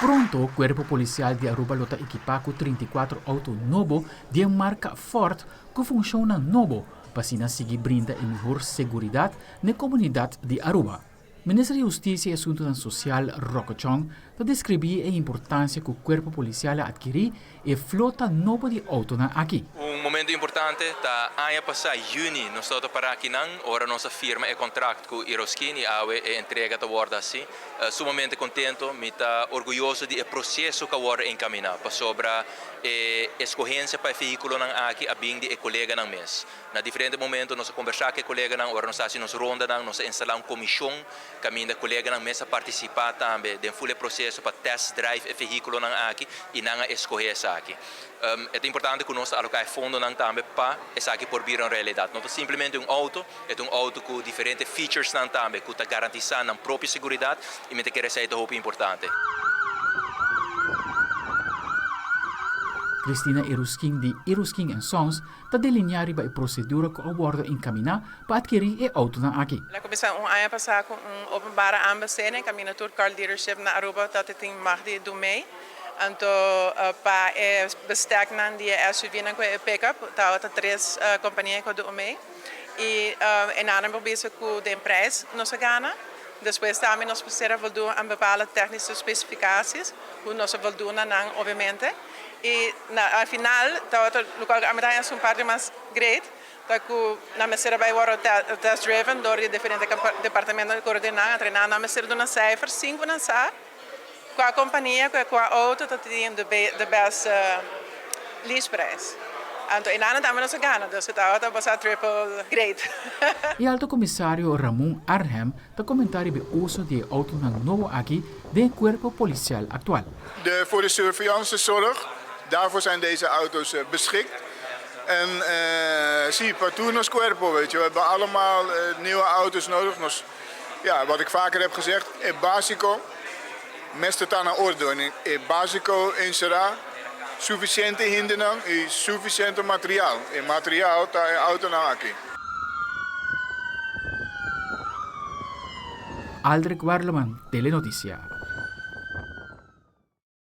Pronto Cuerpo Policial di Aruba lo ta ekipa cu 34 auto nobo di e marca Ford cu funcionnan nobo pa asina sigui brinda e mihor seguridad n'e comunidad di Aruba. Minister di Husticia y Asuntonan Social Rocco Chong ta describi e importancia cu Cuerpo Policial a adkiri e flota nobo di autonan aki. Un momento importante ta aña pasá yüni nos tabata pará akinan ora nos a firma e kontrakt ku Iroskin i awe e entrega ta wòrdu hasi. Sumamente kontento, mi ta orguyoso di e proseso ku a wòrdu enkaminá pasobra e eskohensia pa e vehíkulonan aki a bin di e koleganan mes. Na diferente momento nos a kombersá ku e koleganan ora nos a hasi nos rondanan, nos a instalá un komishon Kaminda koleganan mes a partisipá tambe den ful e proseso pa test drive e vehíkulonan aki i nan a eskohé esaki. E ta importante ku nos ta aloká e fondonan tambe pa esaki por bira un realidat. No ta simplemente un outo, e ta un outo ku diferente featuresnan tambe ku ta garantisá nan propio seguridat i mi ta kere esei ta hopi importante. Cristina Iruskin di Iruskin and Sons ta delineá riba e prosedura ku a wòrdu enkaminá pa adkerí e outonan aki. El a kuminsá un aña pasá ku un openbare aanbesteding kaminda tur car dealership na Aruba ta tin mag di dumei. Anto pa e besteknan di e SUVnan ku e pickup tabata tres kompania ku a dumei i e nan a por bisa ku den prijs nos a gana. Despues tambe nos mester a voldoen aan bepaalde technische specificaties ku nos a voldoen na nan obviamente. I na al final tabata lokual ku ami ta haña esun parti mas great Ta ku nan mester a bai wòrdu test driven dor di diferente departamento di kore di nan a trena nan mester duna cijfer sin ku nan sa kua kompania ku kua outo ta tin de best lease prijs. Anto e nan tambe nos a gana dus e tabata basa triple great. E Alto Komisario Ramon Arnhem ta komentá riba e uso di e outonan nobo aki den e kuerpo polisial aktual. De voor de surveillancezorg, daarvoor zijn deze auto's beschikt. En si, pa tur nos cuerpo, weet je, we hebben allemaal nieuwe auto's nodig. Nos, ja, wat ik vaker heb gezegd, e basico mester ta na ordo. En e basico encerá suficiente hindenan y suficiente material. E material ta e autonan aki. Aldrich Werleman, Telenoticia.